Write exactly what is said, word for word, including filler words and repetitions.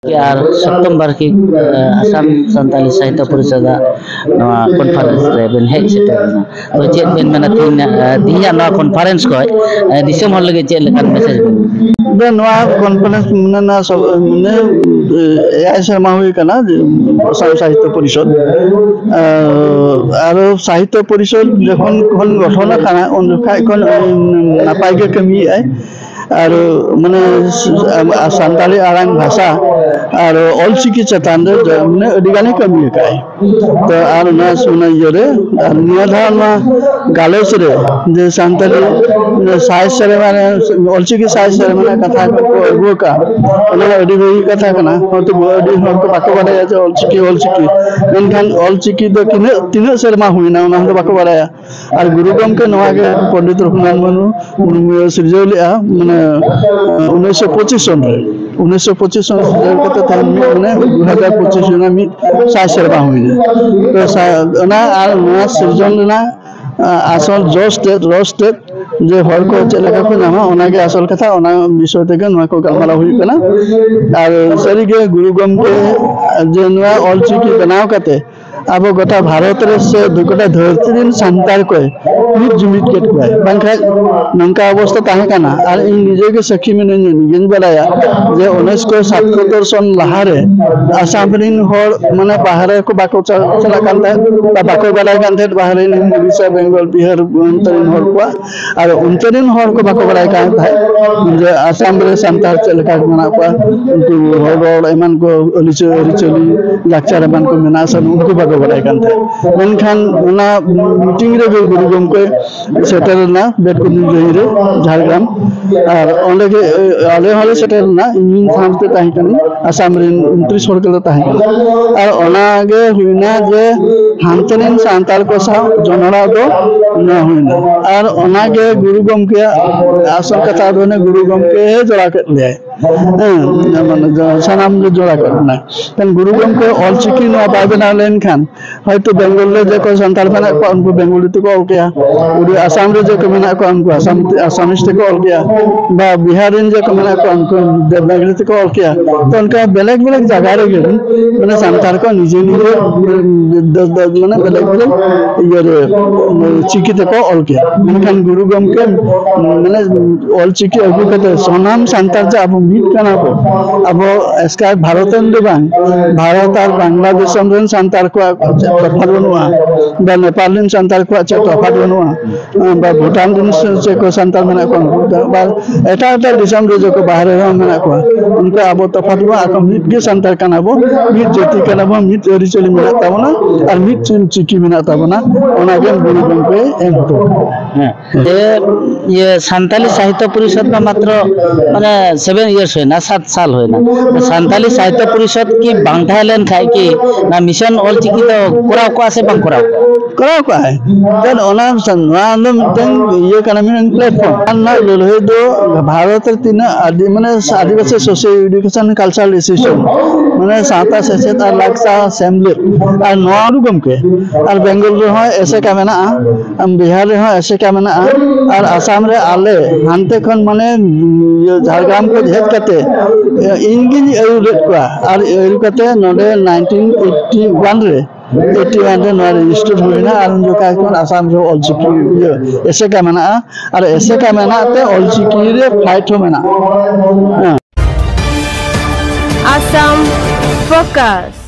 ᱟᱨ ᱥᱚᱯᱛᱚᱢ ᱵᱟᱨᱥᱤᱠ ᱟᱥᱟᱢ ᱥᱟᱱᱛᱟᱞᱤ ᱥᱟᱦᱤᱛᱭᱚ ᱯᱚᱨᱤᱥᱚᱫᱟᱜ ᱱᱚᱣᱟ ᱠᱚᱱᱯᱷᱟᱨᱮᱱᱥ ᱨᱮ ᱵᱮᱱ ᱦᱮᱡ ᱥᱮᱴᱮᱨ ᱮᱱᱟ᱾ ᱛᱚ ᱪᱮᱫ ᱵᱮᱱ ᱢᱮᱱᱟ ᱛᱮᱦᱮᱧᱟᱜ ᱛᱮᱦᱮᱧᱟᱜ ᱱᱚᱣᱟ ᱠᱚᱱᱯᱷᱟᱨᱮᱱᱥ ᱠᱷᱚᱱ ᱫᱤᱥᱚᱢ ᱦᱚᱲ ᱞᱟᱹᱜᱤᱫ ᱪᱮᱫ ᱞᱮᱠᱟᱱ ᱢᱮᱥᱮᱡᱽ ᱵᱮᱱ? ᱫᱚ ᱱᱚᱣᱟ ᱠᱚᱱᱯᱷᱟᱨᱮᱱᱥ ᱢᱟᱱᱮ ᱱᱚᱣᱟ ᱥᱚ- ᱢᱟᱱᱮ ᱮᱭᱟᱭ ᱥᱮᱨᱢᱟ ᱦᱩᱭ ᱠᱟᱱᱟ ᱡᱮ ᱟᱥᱟᱢ ᱥᱟᱦᱤᱛᱭᱚ ᱯᱚᱨᱤᱥᱚᱫ᱾ ᱟᱨ ᱥᱟᱦᱤᱛᱭᱚ ᱯᱚᱨᱤᱥᱚᱫ ᱡᱚᱠᱷᱚᱱ ᱠᱷᱚᱱ ᱜᱚᱴᱷᱚᱱ ᱟᱠᱟᱱᱟ, ᱩᱱ ᱡᱚᱠᱷᱟᱡ ᱠᱷᱚᱱ ᱱᱟᱯᱟᱭ ᱜᱮ ᱠᱟᱹᱢᱤᱭᱮᱫᱟᱭ᱾ ᱟᱨ ᱢᱟᱱᱮ ᱥᱟᱱᱛᱟᱲᱤ ᱟᱲᱟᱝ ᱵᱷᱟᱥᱟ ᱟᱨ ᱚᱞᱪᱤᱠᱤ ᱪᱮᱛᱟᱱ ᱨᱮ ᱢᱟᱱᱮ ᱟᱹᱰᱤ ᱜᱟᱱᱮ ᱠᱟᱹᱢᱤ ᱟᱠᱟᱫᱟᱭ᱾ ᱛᱚ ᱟᱨ ᱚᱱᱟ ᱥᱚᱢᱚᱭ ᱤᱭᱟᱹ ᱨᱮ ᱟᱨ ᱱᱤᱭᱟᱹ ᱫᱷᱟᱣ ᱱᱚᱣᱟ ᱜᱟᱞᱚᱪ ᱨᱮ ᱡᱮ ᱥᱟᱱᱛᱟᱲᱤ ᱥᱟᱭ ᱥᱮᱨᱢᱟ ᱨᱮ ᱚᱞᱪᱤᱠᱤ ᱥᱟᱭ ᱥᱮᱨᱢᱟ ᱨᱮᱱᱟᱜ ᱠᱟᱛᱷᱟ ᱠᱚ ᱟᱹᱜᱩ ᱟᱠᱟᱫ, ᱚᱱᱟ ᱟᱹᱰᱤ ᱵᱷᱟᱹᱜᱤ ᱠᱟᱛᱷᱟ ᱠᱟᱱᱟ᱾ ᱦᱚᱭᱛᱳ ᱟᱹᱰᱤ ᱦᱚᱲ ᱠᱚ ᱵᱟᱠᱚ ᱵᱟᱰᱟᱭᱟ ᱡᱮ ᱚᱞᱪᱤᱠᱤ ᱚᱞᱪᱤᱠᱤ ᱢᱮᱱᱠᱷᱟᱱ ᱚᱞᱪᱤᱠᱤ ᱫᱚ ᱛᱤᱱᱟᱹᱜ ᱛᱤᱱᱟᱹᱜ ᱥᱮᱨᱢᱟ ᱦᱩᱭᱱᱟ, ᱚᱱᱟ ᱦᱚᱸ ᱵᱟᱠᱚ ᱵᱟᱰᱟᱭᱟ᱾ ᱟᱨ ᱜᱩᱨᱩ ᱜᱚᱢᱠᱮ ᱱᱚᱣᱟ ᱜᱮ ᱯᱚᱱᱰᱤᱛ ᱨᱚᱜᱷᱩᱱᱟᱛᱷ ᱢᱩᱨᱢᱩ ᱥᱤᱨᱡᱟᱹᱣ ᱞᱮᱫᱼᱟ, ᱢᱟᱱᱮ ᱩᱱᱤᱥᱥᱚ ᱯᱚᱸᱪᱤᱥ ᱥᱚᱱ ᱨᱮ ᱩᱱᱤᱥᱥᱚ ᱯᱚᱸᱪᱤᱥ ᱥᱚᱱ ᱥᱤᱨᱡᱟᱹᱣ ᱠᱟᱛᱮ ᱛᱮᱦᱮᱧ ᱢᱤᱫ ᱢᱟᱱᱮ ᱫᱩ ᱦᱟᱡᱟᱨ ᱯᱚᱸᱪᱤᱥ ᱨᱮᱱᱟᱜ ᱢᱤᱫ ᱥᱟᱭ ᱥᱮᱨᱢᱟ ᱦᱩᱭᱱᱟ᱾ ᱛᱚ ᱥᱟ- ᱚᱱᱟ ᱟᱨ ᱱᱚᱣᱟ ᱥᱤᱨᱡᱚᱱ ᱨᱮᱱᱟᱜ ᱟᱥᱚᱞ ᱡᱚᱥ ᱛᱮᱫ ᱨᱚᱥ ᱛᱮᱫ ᱡᱮ ᱦᱚᱲ ᱠᱚ ᱪᱮᱫ ᱞᱮᱠᱟ ᱠᱚ ᱧᱟᱢᱟ, ᱚᱱᱟᱜᱮ ᱟᱥᱚᱞ ᱠᱟᱛᱷᱟ᱾ ᱚᱱᱟ ᱵᱤᱥᱚᱭ ᱛᱮᱜᱮ ᱱᱚᱣᱟ ᱠᱚ ᱜᱟᱞᱢᱟᱨᱟᱣ ᱦᱩᱭᱩᱜ ᱠᱟᱱᱟ᱾ ᱟᱨ ᱥᱟᱹᱨᱤᱜᱮ ᱜᱩᱨᱩ ᱜᱚᱢᱠᱮ ᱡᱮ ᱱᱚᱣᱟ ᱚᱞᱪᱤᱠᱤ ᱵᱮᱱᱟᱣ ᱠᱟᱛᱮ ᱟᱵᱚ ᱜᱚᱴᱟ ᱵᱷᱟᱨᱚᱛ ᱨᱮ ᱥᱮ ᱜᱚᱴᱟ ᱫᱷᱟᱹᱨᱛᱤ ᱨᱮᱱ ᱥᱟᱱᱛᱟᱲ ᱠᱚᱭ ᱢᱤᱫ ᱡᱩᱢᱤᱫ ᱠᱮᱫ ᱠᱚᱣᱟᱭ᱾ ᱵᱟᱝᱠᱷᱟᱱ ᱱᱚᱝᱠᱟ ᱚᱵᱚᱥᱛᱟ ᱛᱟᱦᱮᱸ ᱠᱟᱱᱟ᱾ ᱟᱨ ᱤᱧ ᱱᱤᱡᱮ ᱜᱮ ᱥᱟᱹᱠᱷᱤ ᱢᱤᱱᱟᱹᱧᱟ, ᱱᱤᱡᱮᱧ ᱵᱟᱲᱟᱭᱟ ᱡᱮ ᱩᱱᱤᱥᱥᱚ ᱥᱟᱛᱥᱚᱛᱛᱚᱨ ᱥᱚᱱ ᱞᱟᱦᱟᱨᱮ ᱟᱥᱟᱢ ᱨᱮᱱ ᱦᱚᱲ ᱢᱟᱱᱮ ᱵᱟᱦᱨᱮ ᱠᱚ ᱵᱟᱠᱚ ᱪᱟ- ᱪᱟᱞᱟᱜ ᱠᱟᱱ ᱛᱟᱦᱮᱸᱫ, ᱵᱟ ᱵᱟᱠᱚ ᱵᱟᱲᱟᱭ ᱠᱟᱱ ᱛᱟᱦᱮᱸᱫ ᱵᱟᱦᱨᱮ ᱨᱮᱱ ᱩᱲᱤᱥᱥᱟ, ᱵᱮᱝᱜᱚᱞ, ᱵᱤᱦᱟᱨ ᱚᱱᱛᱮ ᱨᱮᱱ ᱦᱚᱲ ᱠᱚᱣᱟᱜ᱾ ᱟᱨ ᱚᱱᱛᱮ ᱨᱮᱱ ᱦᱚᱲ ᱠᱚ ᱵᱟᱠᱚ ᱵᱟᱲᱟᱭ ᱠᱟᱱ ᱛᱟᱦᱮᱸᱫ ᱡᱮ ᱟᱥᱟᱢ ᱨᱮ ᱥᱟᱱᱛᱟᱲ ᱪᱮᱫ ᱞᱮᱠᱟ ᱠᱚ ᱢᱮᱱᱟᱜ ᱠᱚᱣᱟ, ᱩᱱᱠᱩ ᱦᱚᱲ ᱨᱚᱲ ᱮᱢᱟᱱ ᱠᱚ, ᱟᱹᱨᱤᱪᱟᱹ- ᱟᱹᱨᱤᱪᱟᱹᱞᱤ, ᱞᱟᱠᱪᱟᱨ ᱮᱢᱟᱱ ᱠᱚ ᱢᱮᱱᱟᱜᱼᱟ ᱥᱮ ᱩᱱᱠᱩ ᱵᱟᱠᱚ ᱵᱟᱲᱟᱭ ᱠᱟᱱ ᱛᱟᱦᱮᱸᱫ᱾ ᱢᱮᱱᱠᱷᱟᱱ ᱚᱱᱟ ᱢᱤᱴᱤᱝ ᱨᱮᱜᱮ ᱜᱩᱨᱩ ᱜᱚᱢᱠᱮ ᱥᱮᱴᱮᱨ ᱞᱮᱱᱟ ᱵᱮᱛᱠᱩᱸᱫᱽᱨᱤ ᱰᱟᱹᱦᱤ ᱨᱮ, ᱡᱷᱟᱲᱜᱨᱟᱢ᱾ ᱟᱨ ᱚᱸᱰᱮ ᱜᱮ ᱟᱞᱮ ᱦᱚᱸᱞᱮ ᱥᱮᱴᱮᱨ ᱞᱮᱱᱟ, ᱤᱧ ᱥᱟᱶᱛᱮ ᱛᱟᱦᱮᱸ ᱠᱟᱱᱟ ᱟᱥᱟᱢ ᱨᱮᱱ ᱩᱱᱛᱨᱤᱥ ᱦᱚᱲ ᱜᱮᱞᱮ ᱛᱟᱦᱮᱸ ᱠᱟᱱᱟ᱾ ᱟᱨ ᱚᱱᱟᱜᱮ ᱦᱩᱭᱱᱟ ᱡᱮ ᱦᱟᱱᱛᱮ ᱨᱮᱱ ᱥᱟᱱᱛᱟᱲ ᱠᱚ ᱥᱟᱶ ᱡᱚᱱᱚᱲᱟᱣ ᱫᱚ ᱚᱱᱟ ᱦᱩᱭᱱᱟ᱾ ᱟᱨ ᱚᱱᱟᱜᱮ ᱜᱩᱨᱩ ᱜᱚᱢᱠᱮᱭᱟᱜ ᱟᱥᱚᱞ ᱠᱟᱛᱷᱟ ᱫᱚ ᱚᱱᱮ ᱜᱩᱨᱩ ᱜᱚᱢᱠᱮ ᱡᱚᱲᱟᱣ ᱠᱮᱫ ᱞᱮᱭᱟᱭ᱾ ᱦᱮᱸ, ᱢᱟᱱᱮ ᱡᱟ- ᱥᱟᱱᱟᱢ ᱜᱮ ᱡᱚᱲᱟ ᱠᱮᱫ ᱵᱚᱱᱟᱭ᱾ ᱠᱷᱟᱱ ᱜᱩᱨᱩ ᱜᱚᱢᱠᱮ ᱚᱞᱪᱤᱠᱤ ᱱᱚᱣᱟ ᱵᱟᱭ ᱵᱮᱱᱟᱣ ᱞᱮᱱᱠᱷᱟᱱ ᱦᱚᱭᱛᱳ ᱵᱮᱝᱜᱚᱞ ᱨᱮ ᱡᱮ ᱠᱚ ᱥᱟᱱᱛᱟᱲ ᱢᱮᱱᱟᱜ ᱠᱚᱣᱟ, ᱩᱱᱠᱩ ᱵᱮᱝᱜᱚᱞᱤ ᱛᱮᱠᱚ ᱚᱞ ᱠᱮᱭᱟ᱾ ᱩᱲᱤ-, ᱟᱥᱟᱢ ᱨᱮ ᱡᱮ ᱠᱚ ᱢᱮᱱᱟᱜ ᱠᱚᱣᱟ, ᱩᱱᱠᱩ ᱟᱥᱟᱢ, ᱟᱥᱟᱢᱤᱡ ᱛᱮᱠᱚ ᱚᱞ ᱠᱮᱭᱟ᱾ ᱵᱟ ᱵᱤᱦᱟᱨ ᱨᱮᱱ ᱡᱮ ᱠᱚ ᱢᱮᱱᱟᱜ ᱠᱚᱣᱟ, ᱩᱱᱠᱩ ᱫᱮᱵᱽᱱᱟᱜᱽᱨᱤ ᱛᱮᱠᱚ ᱚᱞ ᱠᱮᱭᱟ᱾ ᱛᱚ ᱚᱱᱠᱟ ᱵᱮᱞᱮᱠ ᱵᱮᱞᱮᱠ ᱡᱟᱭᱜᱟ ᱨᱮᱜᱮ ᱢᱟᱱᱮ ᱥᱟᱱᱛᱟᱲ ᱠᱚ ᱱᱤᱡᱮ ᱱᱤᱡᱮ ᱫᱚ, ᱫᱚ, ᱢᱟᱱᱮ ᱵᱮᱞᱮᱠ ᱵᱮᱞᱮᱠ ᱤᱭᱟᱹ ᱨᱮ ᱪᱤᱠᱤ ᱛᱮᱠᱚ ᱚᱞ ᱠᱮᱭᱟ᱾ ᱢᱮᱱᱠᱷᱟᱱ ᱜᱩᱨᱩ ᱜᱚᱢᱠᱮ ᱢᱟᱱᱮ ᱚᱞ ᱪᱤᱠᱤ ᱟᱹᱜᱩ ᱠᱟᱛᱮ ᱥᱟᱱᱟᱢ ᱥᱟᱱᱛᱟᱲ ᱡᱮ ᱟᱵᱚ ᱢᱤᱫ ᱠᱟᱱᱟ ᱵᱚ, ᱟᱵᱚ ᱮᱥᱠᱟᱨ ᱵᱷᱟᱨᱚᱛ ᱨᱮᱱ ᱫᱚ ᱵᱟᱝ, ᱵᱷᱟᱨᱚᱛ ᱟᱨ ᱵᱟᱝᱞᱟᱫᱮᱥ ᱨᱮᱱ ᱥᱟᱱᱛᱟᱲ ᱠᱚᱣᱟᱜ ᱪᱮᱫ ᱛᱚᱯᱷᱟᱛ ᱵᱟᱹᱱᱩᱜᱼᱟ, ᱵᱟ ᱱᱮᱯᱟᱞ ᱨᱮᱱ ᱥᱟᱱᱛᱟᱲ ᱠᱚᱣᱟᱜ ᱪᱮᱫ ᱛᱚᱯᱷᱟᱛ ᱵᱟᱹᱱᱩᱜᱼᱟ, ᱵᱟ ᱵᱷᱩᱴᱟᱱ ᱨᱮᱱ ᱪᱮᱫ ᱠᱚ ᱥᱟᱱᱛᱟᱲ ᱢᱮᱱᱟᱜ ᱠᱚᱣᱟ, ᱩᱱᱠᱩ ᱫᱚ ᱟᱵᱟᱨ ᱮᱴᱟᱜ ᱮᱴᱟᱜ ᱫᱤᱥᱚᱢ ᱨᱮ ᱡᱮ ᱠᱚ ᱵᱟᱦᱨᱮ ᱨᱮᱦᱚᱸ ᱢᱮᱱᱟᱜ ᱠᱚᱣᱟ, ᱩᱱᱠᱩ ᱟᱵᱚ ᱛᱚᱯᱷᱟᱛ ᱵᱟᱹᱱᱩᱜᱼᱟ᱾ ᱟᱵᱚ ᱢᱤᱫ ᱜᱮ ᱥᱟᱱᱛᱟᱲ ᱠᱟᱱᱟ ᱵᱚ, ᱢᱤᱫ ᱡᱟᱹᱛᱤ ᱠᱟᱱᱟ ᱵᱚ, ᱢᱤᱫ ᱟᱹᱨᱤᱪᱟᱹᱞᱤ ᱢᱮᱱᱟᱜ ᱛᱟᱵᱚᱱᱟ ᱟᱨ ᱢᱤᱫ ᱪᱤᱱ ᱪᱤᱠᱤ ᱢᱮᱱᱟᱜ ᱛᱟᱵᱚᱱᱟ᱾ ᱚᱱᱟ ᱜᱮ ᱜᱩᱨᱩ ᱜᱚᱢᱠᱮ ᱮᱢ ᱦᱚᱴᱚ ᱠᱟᱜᱼᱟ᱾ ᱦᱮᱸ᱾ ᱡᱮ ᱤᱭᱟᱹ ᱥᱟᱱᱛᱟᱞᱤ ᱥᱟᱦᱤᱛᱛᱚ ᱯᱚᱨᱤᱥᱚᱫᱽ ᱢᱟ ᱢᱟᱛᱨᱚ ᱢᱟᱱᱮ ᱥᱮᱵᱷᱮᱱ ᱤᱭᱟᱨᱥ ᱦᱩᱭᱱᱟ, ᱥᱟᱛ ᱥᱟᱞ ᱦᱩᱭᱱᱟ᱾ ᱥᱟᱱᱛᱟᱞᱤ ᱥᱟᱦᱤᱛᱛᱚ ᱯᱚᱨᱤᱥᱚᱫᱽ ᱠᱤ ᱵᱟᱝ ᱛᱟᱦᱮᱸ ᱞᱮᱱ ᱠᱷᱟᱡ ᱠᱤ ᱱᱚᱣᱟ ᱢᱤᱥᱚᱱ ᱚᱞᱪᱤᱠᱤ ᱫᱚ ᱠᱚᱨᱟᱣ ᱠᱚᱜᱼᱟ ᱥᱮ ᱵᱟᱝ ᱠᱚᱨᱟᱣ ᱠᱚᱜᱼᱟ? ᱠᱚᱨᱟᱣ ᱠᱚᱜᱼᱟᱭ᱾ ᱪᱮᱫ ᱚᱱᱟ ᱥᱟ-, ᱱᱚᱣᱟ ᱫᱚ ᱢᱤᱫᱴᱟᱝ ᱤᱭᱟᱹ ᱠᱟᱱᱟ, ᱢᱤᱫᱴᱟᱝ ᱯᱞᱟᱴᱯᱷᱚᱨᱢ᱾ ᱟᱨ ᱱᱚᱣᱟ ᱞᱟᱹᱲᱦᱟᱹᱭ ᱫᱚ ᱵᱷᱟᱨᱚᱛ ᱨᱮ ᱛᱤᱱᱟᱹᱜ ᱟᱹᱫᱤ-, ᱢᱟᱱᱮ ᱟᱹᱫᱤᱵᱟᱹᱥᱤ ᱥᱳᱥᱤᱭᱳ ᱮᱰᱩᱠᱮᱥᱚᱱ ᱠᱟᱞᱪᱟᱨᱟᱞ ᱤᱱᱥᱴᱤᱴᱤᱭᱩᱥᱚᱱ, ᱢᱟᱱᱮ ᱥᱟᱶᱛᱟ ᱥᱮᱪᱮᱫ ᱟᱨ ᱞᱟᱠᱪᱟᱨ ᱥᱮᱢᱞᱮᱫ, ᱟᱨ ᱱᱚᱣᱟ ᱜᱩᱨᱩ ᱜᱚᱢᱠᱮ, ᱟᱨ ᱵᱮᱝᱜᱚᱞ ᱨᱮᱦᱚᱸ ᱮᱥᱮᱠᱟ ᱢᱮᱱᱟᱜᱼᱟ, ᱟᱨ ᱵᱤᱦᱟᱨ ᱨᱮᱦᱚᱸ ᱮᱥᱮᱠᱟ ᱢᱮᱱᱟᱜᱼᱟ, ᱟᱨ ᱟᱥᱟᱢ ᱨᱮ ᱟᱞᱮ ᱦᱟᱱᱛᱮ ᱠᱷᱚᱱ ᱢᱟᱱᱮ ᱤᱭᱟᱹ ᱡᱷᱟᱲᱜᱨᱟᱢ ᱠᱷᱚᱱ ᱦᱮᱡ ᱠᱟᱛᱮ ᱤᱧ ᱜᱤᱧ ᱟᱹᱭᱩᱨ ᱞᱮᱫ ᱠᱚᱣᱟ᱾ ᱟᱨ ᱟᱹᱭᱩᱨ ᱠᱟᱛᱮ ᱱᱚᱰᱮ ᱱᱟᱭᱤᱱᱴᱤᱱ ᱮᱭᱤᱴᱤ ᱳᱣᱟᱱ ᱨᱮ, ᱮᱭᱤᱴᱤ ᱳᱣᱟᱱ ᱨᱮ ᱱᱚᱣᱟ ᱨᱮᱡᱤᱥᱴᱟᱨ ᱦᱩᱭᱱᱟ᱾ ᱟᱨ ᱩᱱ ᱡᱚᱠᱷᱟᱡ ᱠᱷᱚᱱ ᱟᱥᱟᱢ ᱨᱮ ᱚᱞᱪᱤᱠᱤ ᱤᱭᱟᱹ ᱮᱥᱮᱠᱟ ᱢᱮᱱᱟᱜᱼᱟ, ᱟᱨ ᱮᱥᱮᱠᱟ ᱢᱮᱱᱟᱜ ᱛᱮ ᱚᱞᱪᱤᱠᱤ ᱨᱮ ᱯᱷᱞᱟᱭᱤᱴ ᱦᱚᱸ ᱢᱮᱱᱟᱜᱼᱟ᱾ ᱦᱮᱸ᱾ Assam Focus.